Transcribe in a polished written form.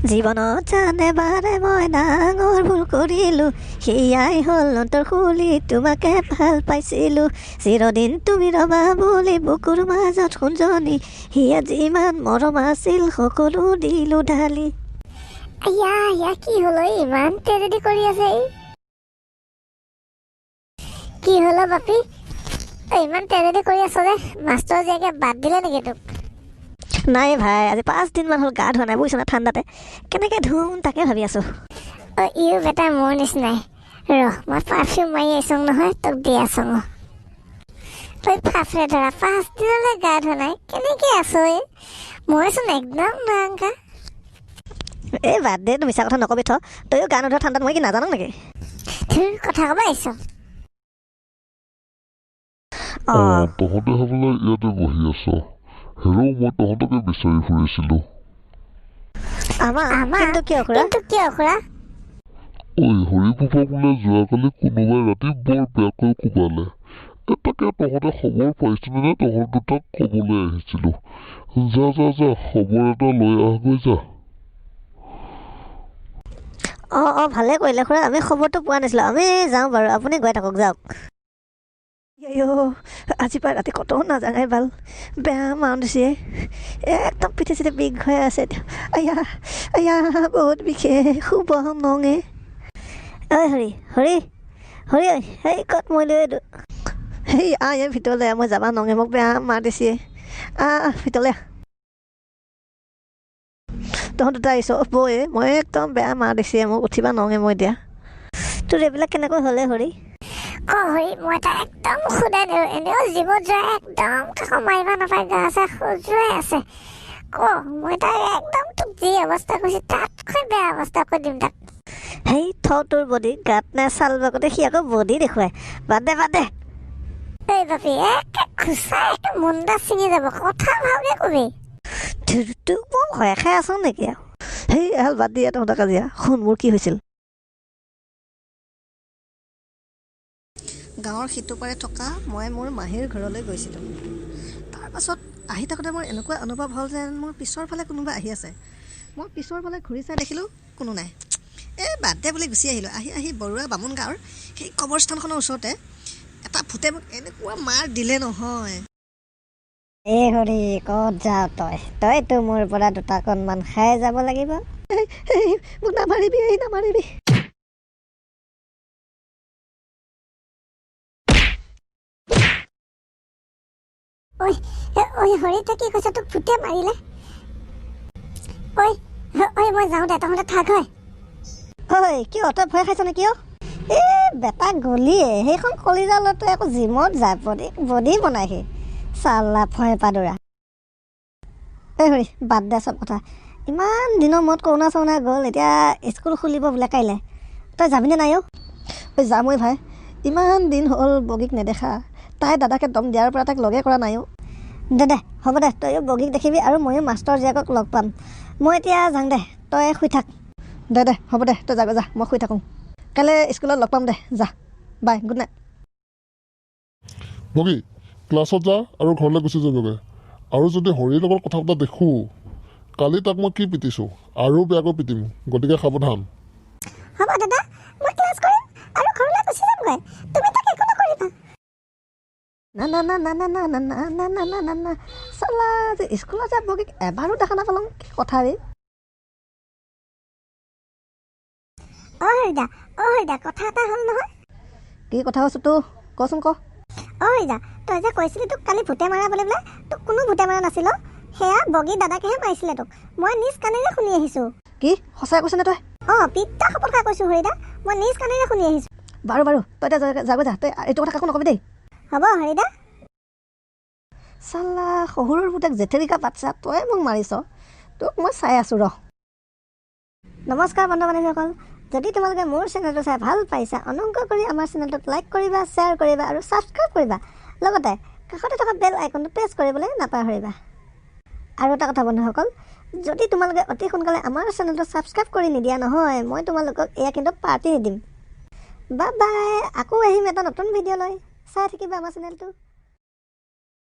জীৱনত জানে বাৰে মই ডাঙৰ ভুল কৰিলোঁ, সেয়াই হ'ল অন্তৰ খুলি তোমাকে ভাল পাইছিলোঁ। চিৰদিন তুমি ৰবা বুলি বুকুৰ মাজত সোণজনী, হিয়াত যিমান মৰম আছিল সকলো দিলোঁ ঢালি। আয়া আয়া, কি হ'ল ঐ? ইমান ট্ৰেজেডি কৰি আছে ই। কি হ'ল অ বাপি? ঐ, ইমান ট্ৰেজেডি কৰি আছ যে, মাষ্টৰ জীয়েকে বাদ দিলে নেকি তোক? নাই ভাই, আজি 5 দিনমান হ'ল গা ধোৱা নাই বুজিছ না, ঠাণ্ডাতে কেনেকৈ ধুম তাকে ভাবি আছোঁ। অ ইও বেটা মোৰ নিচিনাই। ৰহ, মই পাৰফিউম মাৰি আহিছোং নহয়, তোক দি আছোং। ঐ ফাফৰে ধৰা, 5 দিনলৈ গা ধোৱা নাই, কেনেকে আছ ঐ? মইচোন একদম নোৱাৰোঁ। এই বাদ দে, তই মিছা কথা নকবি থ। তয়ো গা নোধোৱা ঠাণ্ডাত, মই কি নাজানো নেকি? ধুৰ, কথা ক'ব আহিছ। অঁ। তহঁতে হ'বলা ইয়াতে বহি আছ। হেৰৌ, মই তহঁতকে বিচাৰি ফুৰিছিলোঁ। আমাৰ আমাৰ কিন্তু কিয় খুৰা? কিন্তু কিয় খুৰা? ঐ, হৰি ফুফাক বোলে যোৱাকালি কোনোবাই ৰাতি বৰ বেয়াকৈ কোবালে। এ তাকে তহঁতে খবৰ পাইছিলি নে? তহঁত দুটাক ক'বলৈ আহিছিলোঁ। যা যা যা, খবৰ এটা লৈ আহগৈ যা। অঁ অঁ, ভালে কৰিলে খুৰা, আমি খবৰটো পোৱা নাছিলোঁ। আমি যাওঁ বাৰু, আপুনি গৈ থাকক, যাওক। আইঅ, আজি পৰা ৰাতি ক'তো নাযাওঁ ভাল, বেয়া মাৰ দিছে, একদম পিঠি চিঠি বিষ হৈ আছে এতিয়া। আয়া আয়া, বহুত বিষে, শুব নঙে। ঐ হৰি হৰি হৰি, ঐ সেই ক'ত মৰিলি ঐ এইটো? সেই আহ, ইয়াৰ ভিতৰলৈ আহ, মই যাব নঙে, মোক বেয়া মাৰ দিছে। আহ ভিতৰলৈ আহ। তহঁত দুটা আহিছ বৈ, মই একদম বেয়া মাৰ দিছে, মোক উঠিবা নঙে মই এতিয়া। তোৰ এইবিলাক কেনেকৈ হ'লে হৰি? ক হৰি, মই তাক একদম সোধাই নিদিওঁ। এনেও জিমত যোৱা একদম কাকো মাৰিব নাপায়, গা চা খজুৱাই আছে। ক, মই তাক একদম তোক যি অৱস্থা কৰিছে তাতকৈ বেয়া অৱস্থা কৰি দিম তাক। সেই থ, তোৰ বডি গাত নে ছাল বাকতে, সি আকৌ বডি দেখুৱাই। বাদ দে বাদ দে। এই বাপি, একে খুচাই একে মুণ্ডা ছিঙি যাব, কথা ভালকে কবি। তোক মই ভয় খাই আছ নেকি আৰু? সেই এহাল বাদ দিয়ে তহঁতৰ কাজিয়া। শুন, মোৰ কি হৈছিল। গাঁৱৰ সিটো পাৰে থকা মই মোৰ মাহীৰ ঘৰলৈ গৈছিলোঁ। তাৰপাছত আহি থাকোঁতে মোৰ এনেকুৱা অনুভৱ হ'ল যেন মোৰ পিছৰ ফালে কোনোবা আহি আছে। মই পিছৰ ফালে ঘূৰি চাই দেখিলোঁ কোনো নাই। এই বাদ দে বুলি গুচি আহিলোঁ। আহি আহি বৰুৱা বামুণ গাঁৱৰ সেই কবৰস্থানখনৰ ওচৰতে এটা ভূতে মোক এনেকুৱা মাৰ দিলে নহয়। এই হৰি, ক'ত যাৱ তই? তইতো মোৰ পৰা দুটাকণমান খাই যাব লাগিব। এই, মোক নামাৰিবি, এই নামাৰিবি। ঐ ঐ হৰি, তই কি কৈছ? তোক ভূতে মাৰিলে? ঐ ঐ, মই যাওঁ দে, তহঁতে থাক হয়। ঐ কিয় তই ভয় খাইছ নে কিয়? এই বেটা গলিয়ে সেইখন কলিজা ল'ৰাটোৱে আকৌ জিমত যায়, বডি বনাই সি, চালা ভয় পাদুৰা। এই হৰি বাদ দে চব কথা। ইমান দিনৰ মূৰত কৰোণা চৰোণা গ'ল, এতিয়া স্কুল খুলিব বোলে কাইলৈ, তই যাবিনে নাই? অ' ঐ যাম ঐ ভাই, ইমান দিন হ'ল বগীক নেদেখা, তাই দাদাকে দম দিয়াৰ পৰা তাইক লগে কৰা নাই। অ' দে দে হ'ব দে, তয়ো বগীক দেখিবি আৰু ময়ো মাষ্টৰ জীয়েকক লগ পাম। মই এতিয়া যাওঁ দে, তই শুই থাক। দে দে হ'ব দে, তই যাগৈ যা, মই শুই থাকোঁ। কাইলৈ স্কুলত লগ পাম দে, যা, বাই, গুড নাইট। বগী, ক্লাছত যা আৰু ঘৰলৈ গুচি যাবগৈ। আৰু যদি হৰিৰ লগত কথা পতা দেখোঁ, কালি তাক মই কি পিটিছোঁ আৰু বেয়াকৈ পিটিম, গতিকে সাৱধান। হ'ব দাদা, মই ক্লাছ কৰিম আৰু ঘৰলৈ গুচি যামগৈ, তুমি তাক একো নকৰিবা। না না না না না না না না না না না না না, চালা যে স্কুলত যা বগীক এবাৰো দেখা নাপালোঁ, কি কথা ৰে। অ হৰিদা, অ হৰিদা, কথা এটা হ'ল নহয়। কি কথা কৈছো তোৰ? কচোন ক। অ হৰিদা, তই যে কৈছিলি তোক কালি ভূতে মাৰা বুলি বোলে, তোক কোনো ভূতে মাৰা নাছিল অ', সেয়া বগী দাদাকেহে মাৰিছিলে তোক, মই নিজ কাণেৰে শুনি আহিছোঁ। কি সঁচাই কৈছনে তই? অঁ, পিতা শপত খাই কৈছোঁ হৰিদা, মই নিজ কাণেৰে শুনি আহিছোঁ। বাৰু বাৰু, তই এতিয়া যাগৈ যা, তই এইটো কথা কাকো নকবি দেই। হ'ব হৰিদা। চালা শহুৰৰ পুতেক জেঠেৰিকা বাচ্ছা, তই মোক মাৰিছ, তোক মই চাই আছোঁ ৰহ। নমস্কাৰ বন্ধু বান্ধৱীসকল, যদি তোমালোকে মোৰ চেনেলটো চাই ভাল পাইছা, অনুগ্ৰহ কৰি আমাৰ চেনেলটোক লাইক কৰিবা, শ্বেয়াৰ কৰিবা আৰু ছাবস্ক্ৰাইব কৰিবা। লগতে কাষতে থকা বেল আইকনটো প্ৰেছ কৰিবলৈ নাপাহৰিবা। আৰু এটা কথা বন্ধুসকল, যদি তোমালোকে অতি সোনকালে আমাৰ চেনেলটো ছাবস্ক্ৰাইব কৰি নিদিয়া নহয়, মই তোমালোকক এয়া কিন্তু পাৰ্টি নিদিম। বাই বাই, আকৌ আহিম এটা নতুন ভিডিঅ' লৈ। চাই থাকিবা আমাৰ চেনেলটো।